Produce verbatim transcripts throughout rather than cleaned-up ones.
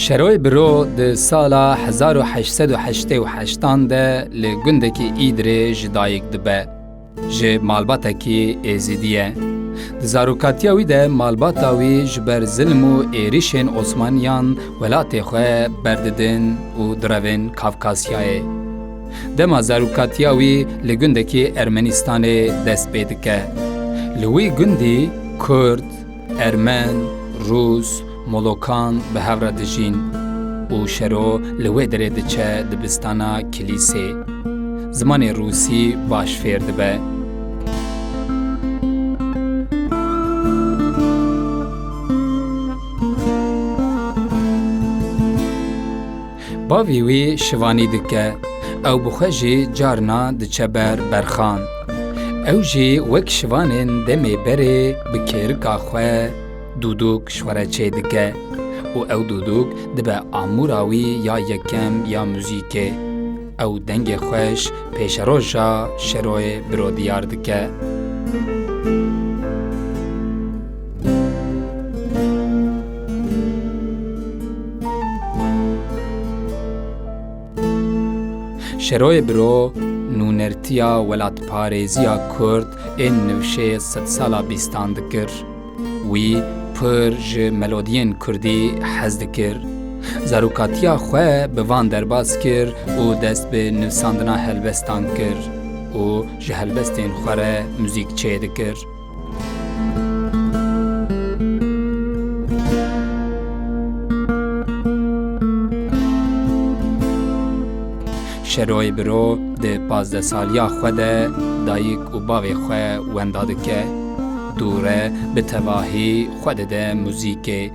Şeroyê Biro di sala hezar û heşt sed û heştê û heştan de li gundekî Îdirê ji dayik dibe. Ji malbatekî Êzidî ye. Di zarokatiya wî de malbata wî ji ber zilm û êrîşên Osmaniyan welatê xwe berdidin û direvin Kafkasyayê. Dema zarokatiya wî li gundekî Ermenistanê dest pê dike. Li wî gundî Kurd, Ermen, Rûs, Molokan bi hev re dijîn û Şero li wê derê diçe dibistana kilîsê. Zimanê rûsî baş fêr dibe. Bavê wî şivanî dike. Ew bi xwe jî carna diçe ber berxan. Ew jî wek şivanên demê berê bi kêrika xwe dûdûk ji xwe re çêdike û ew dûdûk dibe amûra wî ya yekem ya muzîkê. Ew dengê xweş pêşeroja Şeroyê Biro diyar dike. Şeroyê Biro nûnertiya welatparêziya Kurd ên nivşê sedsala bîstan dikir. Wî pir ji melodiyên kurdî hez dikir. Zarokatiya xwe bi van derbas kir û dest bi nivîsandina helbestan kir û ji helbestên xwe re muzîk çêdikir. Şeroyê Biro di pazdeh saliya xwe de dayik û bavê xwe wenda dike. Dûre bi tevahî xwe dide muzîkê.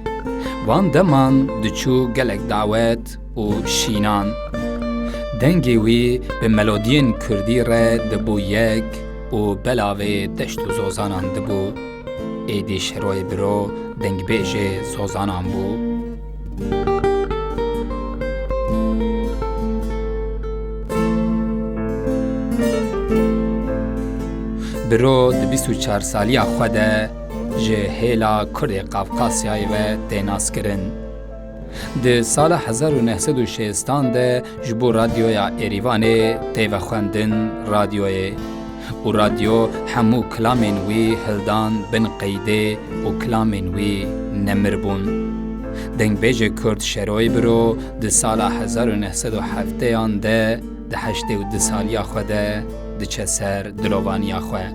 Van deman diçû gelek dawet û şînan. Dengê wî bi melodiyên kurdî re dibû yek û belavê deşt û zozanan dibû. Êdî Şeroyê Biro dengbêjê zozanan bû. Biro di bîst û çar saliya xwe de ji hêla Kurdê Qafqasyayê ve tê naskirin. Di sala hezar û neh sed û şêstan de ji bo radyoya Êrîvanê tê vexwendin radyoyê û radyo hemû kilamên wî hildan bin qeydê û kilamên wî nemir bûn. Dengbêjê Kurd Şeroyê Biro di sala hezar û neh sed û hefteyan de di heştê û du saliya xwe de diçe ser dilovaniya xwe.